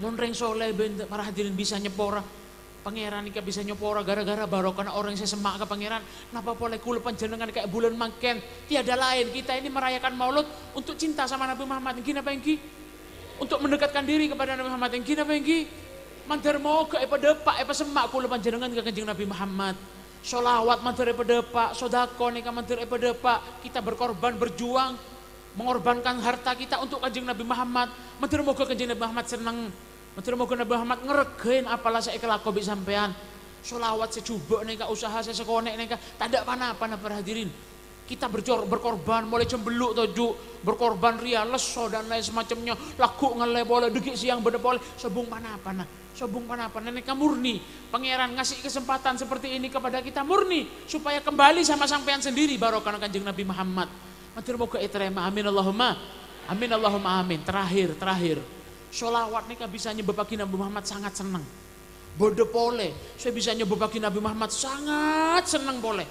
Mon rèng soleh bân para hadirin bisa nyepora, Pangèran nèka bisa nyepora gara-gara barokana orèng sè semma' ka Pangèran. Napa polè kaulâ panjhennengngan ka bulân mangkèn? Tiada lain, kita ini merayakan Maulud untuk cinta sama Nabi Muhammad, èngghi napa èngghi? Untuk mendekatkan diri kepada Nabi Muhammad, èngghi napa èngghi? Mandhâr moghâ èpadâpa', èpasemma' kaulâ panjhennengngan ka Kanjeng Nabi Muhammad. Sholawat mandhâr èpadâpa', sodako nèka mandhâr èpadâpa', kita berkorban, berjuang, mengorbankan harta kita untuk Kanjeng Nabi Muhammad. Mandhâr moghâ Kanjeng Nabi Muhammad senneng. Mandhâr moghâ Nabi Muhammad ngarghâi apala sè èkalako bi' sampèyan. Sholawat sè jhubâ' nèka, usaha sè sakonè' nèka, tadâ' pa-napana, para hadirin. Kita bercor-, berkorban molaè jam bellu' toju', berkorban rèya, lesso, dan lain semacamnya, lagghu' ngallè polè, dhâggi' sèyang bâdâ polè, sobung pa-napana, sobung pa-napana, nèka murni. Pangèran ngasih kesempatan seperti ini kepada kita murni, supaya kembali sama sampèyan sendiri, barokana Kanjeng Nabi Muhammad. Mandhâr moghâ ètarèma. Amin Allahumma. Amin Allahumma amin. Terakhir, terakhir. Sholawat nèka bisa nyebâbbhâghi Nabi Muhammad sangat senneng. Bâdâ polè sè bisa nyebâbbhâghi Nabi Muhammad sangat senneng polè.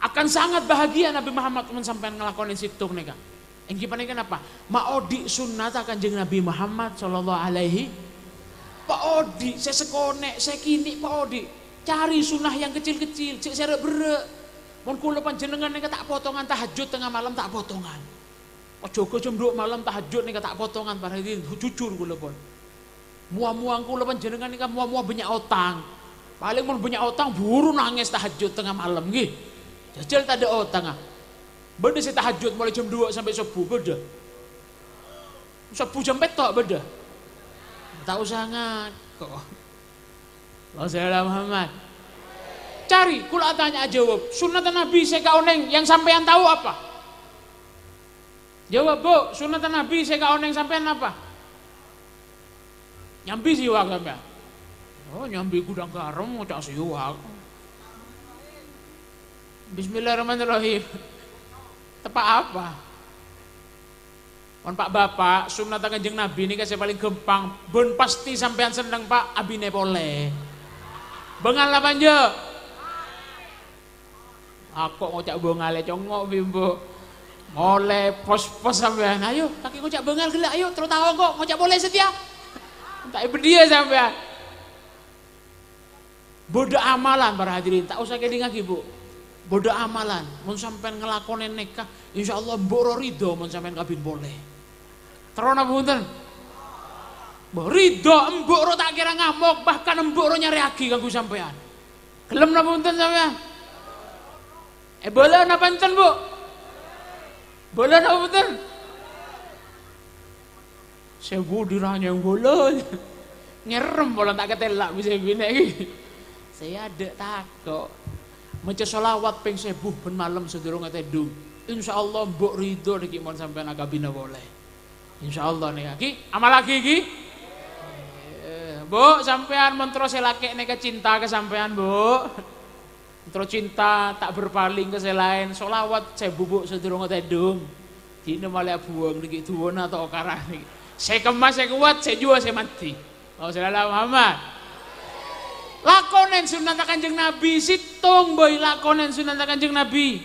Akan sangat bahagia Nabi Muhammad mon sampèyan ngalakonè sèttong nèka. Èngghi panèka napa? Maodi' sunnatta Kanjeng Nabi Muhammad sallallahu alaihi. Paodi' sè sakonè', sè kènè' paodi'. Cari sunnah yang kecil-kecil, jhâ' sè ra'-berra'. Mon kaulâ panjhennengngan nèka ta' potongan tahajjud tengnga malem, ta' potongan. Pas jâgâ jam dua malem tahajjud nèka ta' potongan, para hadirin, jujur kaulâ pon. Mowa-mowa kaulâ panjhennengngan nèka mowa-mowa bânnya' otang. Palèng mon bânnya' otang, buru nangès tahajjud tengnga malem, ghi. Jhâjhâl tadâ' otangnga. Bâdâ sè tahajjud molaè jam dua sampè' sobbhu, bâdâ. Sobbhu jam pètto' bâdâ. Ta' osa ngako. Allahumma shalli ala Muhammad. Cari, kaulâ atanya, ajâwâb. Sunnata Nabi sè èkaonèng yang sampèyan tao apa? Jâwâb, Bu, sunnata Nabi sè èkaonèng sampèyan napa? Nyambi siwak sampèyan. Oh, nyambi ghudhâng ghârem, ngoca' siwak. Bismillahirrahmanirrahim. Teppa' apa? Mon Pa'-bapa', sunnata Kanjeng Nabi nèka sè palèng ghâmpang, bân pastè sampèyan senneng, Pa', abinè polè. Bângal apa enjâ'? Ako' ngoca' bângal è congngo', Bimbo. Molè pos-pos sampèyan. Ayo, kakè ngoca' bângal ghellâ', ayo, terro tao engko' ngoca' polè satèya. Ta' è bendiyâ sampèyan. Bâdâ amalan, para hadirin, ta' osa kèdingngaghi, Bu. Bâdâ amalan, mon sampèyan ngalakonè nèka, insyaallah embu' rowa ridho mon sampèyan kabin polè. Terro napa bhunten? Bu, ridho, embu' rowa ta' kèra ngamok, bahkan embu' rowa nyarèyaghi kaangghuy sampèyan. Ghellem napa bhunten sampèyan? Èbâlâ napa enten, Bu? Bâlâ napa bhunten? Sè budi ra nyèng bâlâ. Ngèrèm polana ta' katèla' bi' sè binè' ghi. Sè adâ' tako'. Maca sholawat pèng sèbu bân malem sadurungnga tèdung. Insyaallah, Mbok ridho nèka mon sampèyan akabina polè. Insyaallah nèka, ghi. Amallaghi, ghi. Eh, Mbok, sampèyan mon terro sè lakè' nèka cinta ka sampèyan, Mbok. Terro cinta, ta' berpaling ka sè laèn. Sholawat sèbu, Mbok, sadurungnga tèdung. Dinah malè abuwâng nèka duwâna ta' okarana nèka. Sè kemma sè kowat, sè juwâ sè mandhi. Allahumma shalli ala Muhammad. Lakonè sunnata Kanjeng Nabi, sèttong bhâi lakonè sunnata Kanjeng Nabi.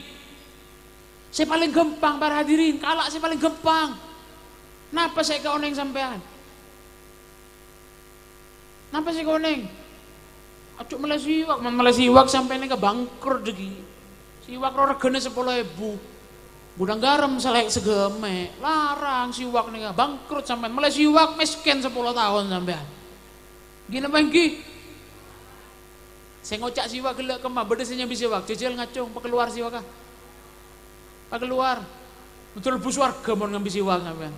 Sè palèng ghâmpang, para hadirin, kala' sè palèng ghâmpang. Napa sè èkaonèng sampèyan? Napa sè èkaonèng? Ajjhu mellè siwak, mon mellè siwak sampèyan nèka bangkrut, ghi. Siwak rowa règhâna sapolo èbu. Ghudhâng ghârem salè' saghâmè', larang siwak nèka, bangkrut sampèyan. Mellè siwak mèskèn sapolo taon sampèyan. Ghi napa ènggi? Sè ngoca' siwak ghellâ' kemma, bâdâ sè nyambi siwak, jhâjhâl ngacong, pakalowar siwakka. Pakalowar. Betul lebbhu sowarghâ mon nyambi siwak sampèyan.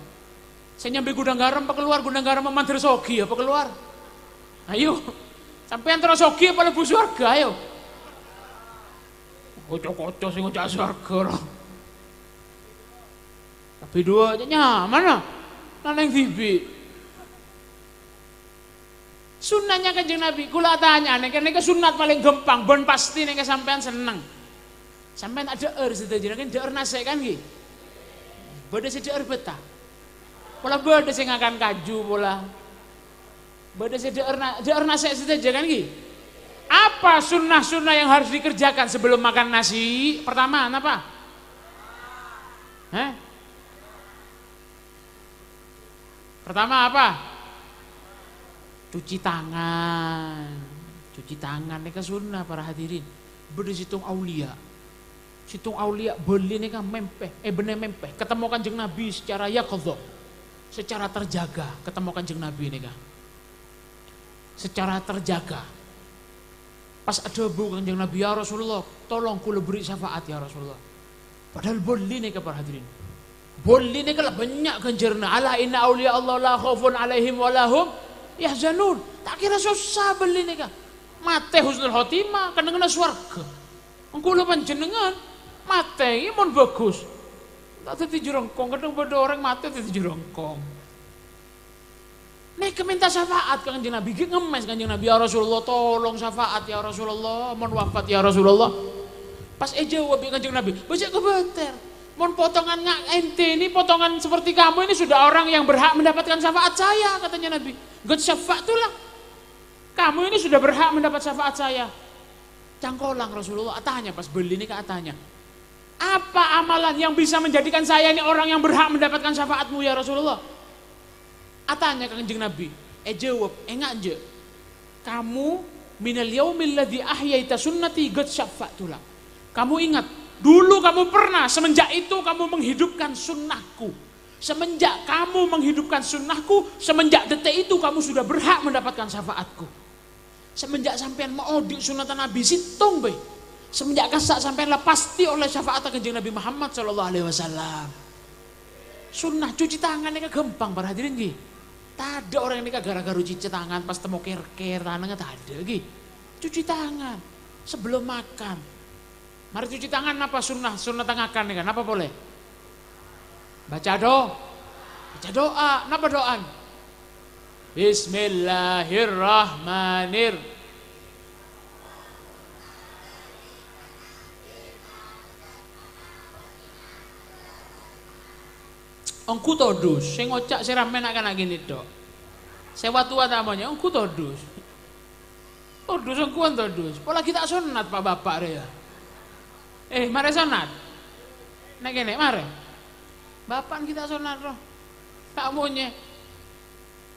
Sè nyambi ghudhâng ghârem pakalowar, ghudhâng ghâremma mandhâr soghi ya pakalowar. Ayo. Sampèyan terro soghi apa lebbhu sowarghâ, ayo. Koco-koco sè ngoca' sowarghâ, ro. Tapi dua aja nyaman, ah. Naneng dhibi'. Sunnahnya Kanjeng Nabi, kaulâ atanya, nèka, nèka sunnat palèng ghâmpang, bân pastè nèka sampèyan senneng. Sampèyan adhâ'âr sadhâjâna, kan dhâ'âr nasè', kan, ghi? Bâdâ sè dhâ'âr bâta. Pola bâdâ sè ngakan kaju, pola. Bâdâ sè dhâ'âr na-, dhâ'âr nasè' sadhâjâ, kan, ghi? Apa sunnah-sunnah yang harus dikerjakan sebelum makan nasi? Pertama, napa? Hah? Pertama apa? Cuci tangan. Cuci tangan nèka sunnah, para hadirin. Bâdâ sèttong aulia. Sèttong aulia bâli nèka mèmpè, eh, bânnè mèmpè, ketemu Kanjeng Nabi secara yaqadhah, secara terjaga, ketemu Kanjeng Nabi nèka. Secara terjaga. Pas adhâbu Kanjeng Nabi, "Ya Rasulullah, tolong kaulâ beri syafaat, ya Rasulullah." Padahal bâli nèka, para hadirin. Bâli nèka la bânnya' ghânjhârânna. "Ala inna auliya Allah la khaufun alaihim wa la hum yahzanun." Ta' kèra sossa bâli nèka. Matè husnul khotimah, kennengnganna sowarghâ. Engko' la panjhennengngan matè, iyâ mon bhâghus. Ta' dhâddhi jhârângkong, kadhâng bâdâ orèng matè dhâddhi jhârângkong. Nèka mènta syafaat ka Kanjeng Nabi, ghi' ngemmès Kanjeng Nabi, "Ya Rasulullah, tolong syafaat, ya Rasulullah, mon wafat, ya Rasulullah." Pas èjâwâb bi' Kanjeng Nabi, "Bâjâ kobâtèr. Mon potongan nga-, ente ini, potongan seperti kamu ini sudah orang yang berhak mendapatkan syafaat saya," katanya Nabi. "Qad syafa'tulah. Kamu ini sudah berhak mendapat syafaat saya." Cangkolang Rasulullah atanya, pas bâli nèka atanya, "Apa amalan yang bisa menjadikan saya ini orang yang berhak mendapatkan syafaatmu, ya Rasulullah?" Atanya ka Kanjeng Nabi, èjâwâb, "Enga' enjâ', kamu minal yaumil ladzi ahyaita sunnati qad syafa'tulak." Kamu ingat, dulu kamu pernah, semenjak itu kamu menghidupkan sunnahku. Semenjak kamu menghidupkan sunnahku, semenjak detik itu kamu sudah berhak mendapatkan syafaatku. Semenjak sampèyan maodi' sunnata Nabi sèttong bhâi, semenjak kassa' sampèyan la pastè ollè syafa'atta Kanjeng Nabi Muhammad sallallahu alaihi wasallam. Sunnah cuci tangan nèka ghâmpang, para hadirin, ghi. Tadâ' orèng nèka gara-gara cuci tangan pas temmo kèr-kèr tanangnga, tadâ', ghi. Cuci tangan sebelum makan. Marè cuci tangan napa sunnah, sunnah tangakan nèka, napa polè? Baca do-, baca doa. Napa do'an? Bismillahirrahmanir-, Ongghu todus, sè ngoca' sè ramè na'-kana' kènè' tok. Sè wa-towa ta' monyè, ongghu todus. Todus, ongghuwân todus. Polana ghi' ta' sonnat, Pa', Bapa' rèya. Eh, marè sonnat. Na' kènè', marè. Bapa' ghi' ta' sonnat, ro. Ta' monyè.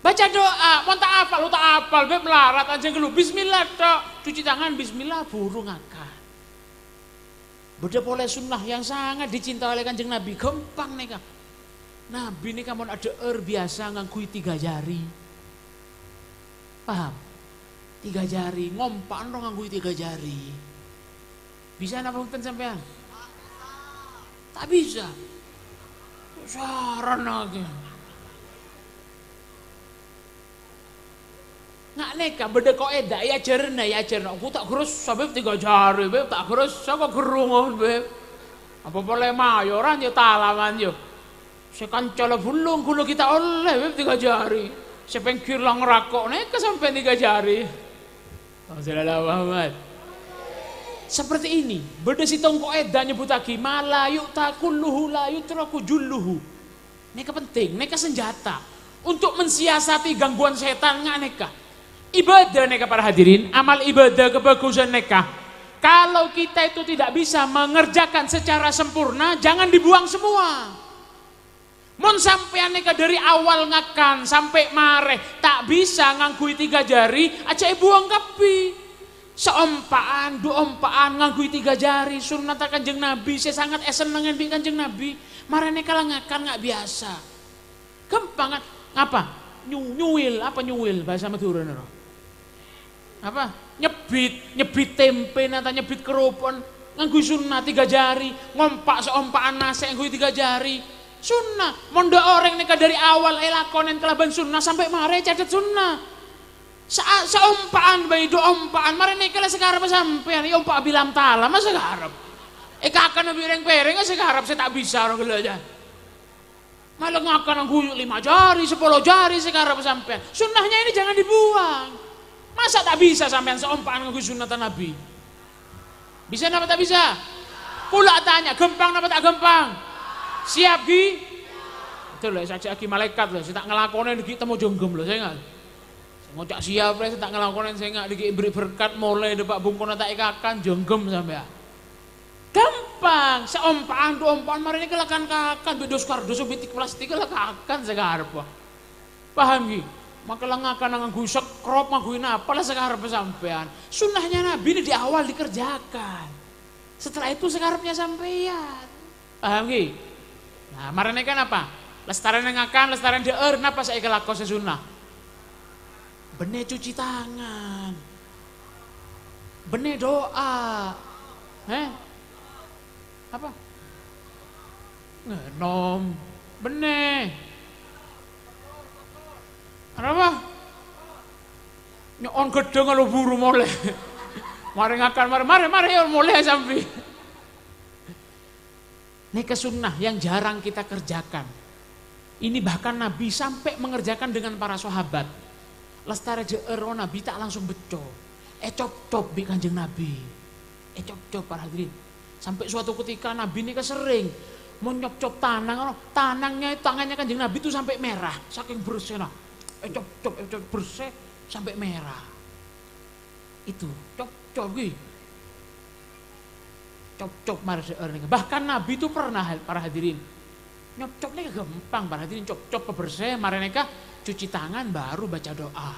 Baca doa, mon ta' apal, lo ta' apal, bhâi malarat, ajhâ' ghâllu. Bismillah tok. Cuci tangan, bismillah, buru ngakan. Bâdâ polè sunnah yang sangat dicinta oleh Kanjeng Nabi, ghâmpang nèka. Nabi nèka mon adhâ'âr biyasa ngangghuy tiga jari. Paham? Tiga jari, ngompa'an ro ngangghuy tiga jari. Bisa napa bhunten sampèyan? Ta' bisa. Saran aghi. Nga' nèka bâdâ koèda, èajhârâna, èajhârâna. Engko' ta' ghârâssa, Bib, tiga jari, Bib, ta' ghârâssa kok ghârungan, Bib. Apa polè mayor, anjè talaman, yo. Sè kanca la bulung, ghulâ ghi' ta' ollè, Bib, tiga jari. Sè pèngghir la ngrako', nèka sampèyan tiga jari. Allahumma shalli ala Muhammad. Seperti ini, bâdâ sèttong kaidah nyebbuttaghi, "Ma la yu'ta kulluhu la yutraku julluhu." Nèka penting, nèka senjata untuk mensiasati gangguan setan nga' nèka. Ibadah nèka, para hadirin, amal ibadah kebagusan nèka. Kalau kita itu tidak bisa mengerjakan secara sempurna, jangan dibuang semua. Mon sampèyan nèka dâri awal ngakan sampè' marè ta' bisa ngangghuy tiga jari, ajjhâ' èbuwâng kabbhi. Saompa'an, du ompa'an ngangghuy tiga jari, sunnatta Kanjeng Nabi sè sangat èsennengngè bi' Kanjeng Nabi. Marè nèka la ngakan nga' biyasa. Ghâmpang, kan? Ngapa? Nyu-, nyuwil. Apa nyuwil bhâsa Madhurâna, rowa? Apa? Nyebbit, nyebbit tempèna ta' nyebbit keropo'en ngangghuy sunnah tiga jari, ngompa' saompa'an nasè' ngangghuy tiga jari. Sunnah. Mon dâ' orèng nèka dâri awal èlakonè kalabân sunnah sampè' marè cèthèt sunnah. Sa-, saompa'an bhâi, du ompa'an, marè nèka la sè karebbhâ sampèyan, èompa' bilam tala, ma' sè karep. Èkakana bi' rèng-pèrèng, sè karep sè ta' bisa, rowa ghellâ', jâ. Malah ngakan ngangghuy lima jari, sepuluh jari sè karebbhâ sampèyan. Sunnahnya ini jangan dibuang. Masa ta' bisa sampèyan saompa'an ngangghuy sunnatta Nabi? Bisa napa ta' bisa? Kaulâ atanya, ghâmpang napa ta' ghâmpang? Siap, ghi? Adâ, lho, èsaksè'aghi malaèkat, lho, sè ta' ngalakonè ghi' temmo jhângghem, lho, sènga'. Sè ngoca' siap, lho, sè ta' ngalakonè sènga' ghi' èberri' berkat, molè dâpa' bungkona ta' èkakan, jhângghem sampèyan. Ghâmpang, saompa'an, du ompa'an, marè nèka la kan-kakan, bi' dus-kardus, bi' tik-plastik la kakan sè karebbhâ. Paham, ghi? Mangkana ngakan ngangghuy sekrop, ngangghuy napa la sè karebbhâ sampèyan. Sunnahnya Nabi ini di awal dikerjakan. Setelah itu sè karebbhâ sampèyan. Paham, ghi? Nah, marè nèka napa? Lastarèna ngakan, lastarèna dhâ'âr, napa sè èkalako sè sunnah? Bânnè cuci tangan. Bânnè du'a. Heh? Apa? Ngènom. Bânnè. Arapa? Nyo'on ghâddhâng lo buru molè. Marè ngakan, marè, marè, marè, yo, molè sambi. Nèka sunnah yang jarang kita kerjakan. Ini bahkan Nabi sampai mengerjakan dengan para sahabat. Lastarè dhâ'âr Nabi ta' langsung becco. Ècopcop bi' Kanjeng Nabi. Ècopcop, para hadirin. Sampai suatu ketika Nabi nèka sering mon nyopcop tanang, tanangnya, tangannya Kanjeng Nabi itu sampai merah, saking bersihnya. Ècopcop, ècopcop, bersih sampai merah. Itu, copcop ghi. Copcop marè dhâ'âr nèka. Bahkan Nabi itu pernah, para hadirin, nyopcop nèka ghâmpang, para hadirin, copcop pembersih, marè nèka cuci tangan, baru baca doa.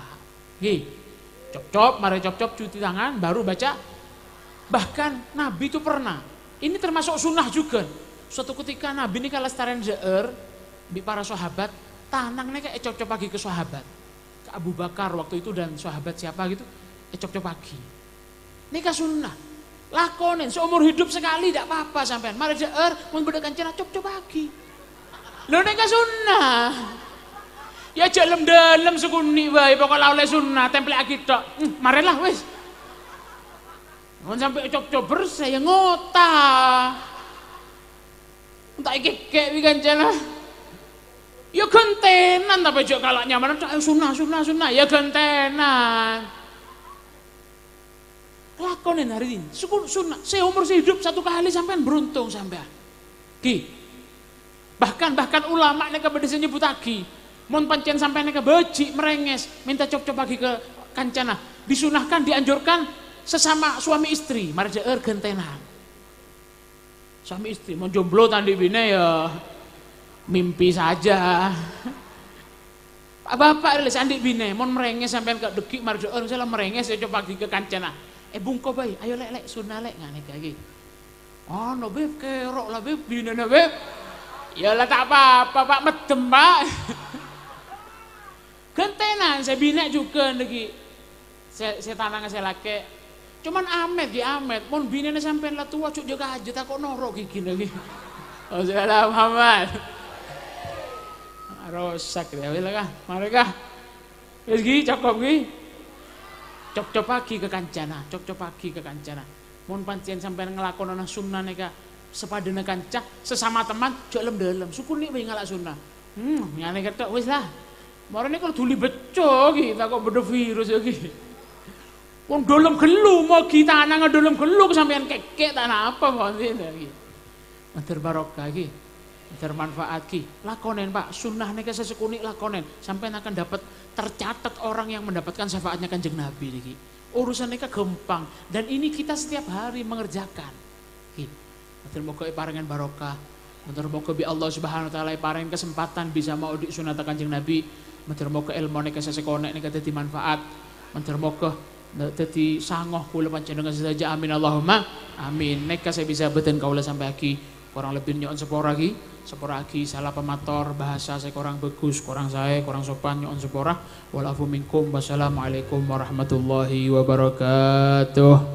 Ghi. Copcop, marè copcop, cuci tangan, baru baca. Bahkan Nabi itu pernah, ini termasuk sunnah juga. Suatu ketika Nabi nèka lastarèn dhâ'âr bi' para sahabat, tanang nèka ècopcopaghi ka sahabat. Ka Abu Bakar waktu itu dan sahabat siapa gitu, ècopcopaghi. Nèka sunnah. Lakonè, seumur hidup sekali ndak apa-apa sampèyan. Marè dhâ'âr, mon bâdâ kancana, copcopaghi. Lho, nèka sunnah. Ya, jhâ' lem-dâlem sakonè' bhâi, pokok la ollè sunnah, templè'aghi tok. Hmm, marèlah, wis. Mon sampè' copcop bersih, ya ngota. Enta' èkèkè' bi' kancana. Ya ghântènan, tapè jhâ' kala' nyamana, "Cak, sunnah, sunnah, sunnah." Ya ghântènan. Lakonè, hadirin. Suku-, sunnah. Seumur sehidup satu kali sampèyan beruntung sampèyan. Ghi. Bahkan, bahkan ulama nèka bâdâ sè nyebbuttaghi, mon pancèn sampèyan nèka bâji' merengès, mènta copcopaghi ka kancana. Disunahkan, dianjurkan sesama suami istri, marè dhâ'âr ghântènan. Suami istri, mon jomblo ta' andi' binè ya mimpi saja. Bapa' rèya sè andi' binè, mon merengès sampèyan ka dâggi' marè dhâ'âr, misalnya merengès ya copaghi ka kancana. "Eh, bungko bhâi, ayo, Lè', Lè', sunnah, Lè'," nganèka ghi. "Ano, Bib, kèro' la, Bib, binèna, Bib." "Ya la ta' apa-apa, Pak, meddem, Pak." Ghântènan sè binè' jhughân ghi. Sè, sè tanang sè lakè'. Cuman amèt, ghi, amèt. Mon binèna sampèyan la towa, jhâ' jâ-kajâ, tako' noro' ghighina, ghi. Oh, salah Muhammad. Rosak dia, wis la, kah? Marè, kah? Wis, ghi, cokop, ghi. Cop-copaghi ka kancana, cop-copaghi ka kancana. Mon pancèn sampèyan ngalakonana sunnah nèka, Sapadâna kanca, sesama teman, jhâ' lem-dâlem. Sukuni bhâi ngala' sunnah. Hmm, nyane kèto, wis lah. Marèna kok dhuli becco' ghi, tako' bâdâ virus ghi. Wong dâlem ghâllu, mogi tanangnga dâlem ghâllu, sampèyan kèkkè' ta' napa, mon, ghi. Mandhâr barokah ghi. Mandhâr manfaat ghi. Lakonèn, Pak. Sunnah nèka sè sakoni' lakonèn. Sampèyan akan dapat, tercatat orang yang mendapatkan syafaatnya Kanjeng Nabi nèka. Urusan nèka ghâmpang. Dan ini kita setiap hari mengerjakan. Ghi. Mandhâr moghâ èparèngè barokah. Mandhâr moghâ bi' Allah Subhanahu wa Ta'ala èparèngè kasempadhân bisa maodi' sunnata Kanjeng Nabi. Mandhâr moghâ èlmo nèka sè sakonè' nèka dhâddhi manfaat. Mandhâr moghâ dhâddhi sango kaulâ panjhennengngan sadhâjâ. Amin, Allahumma amin. Nèka sè bisa bhâdhân kaulâ sampèyaghi. Korang lebbi nyo'on sapora ghi. Sapora'aghi sala pamator, bahasa sè korang bhâghus, korang saè, korang sopan, nyo'on sapora. Wal afu minkum. Wassalamualaikum warahmatullahi wabarakatuh.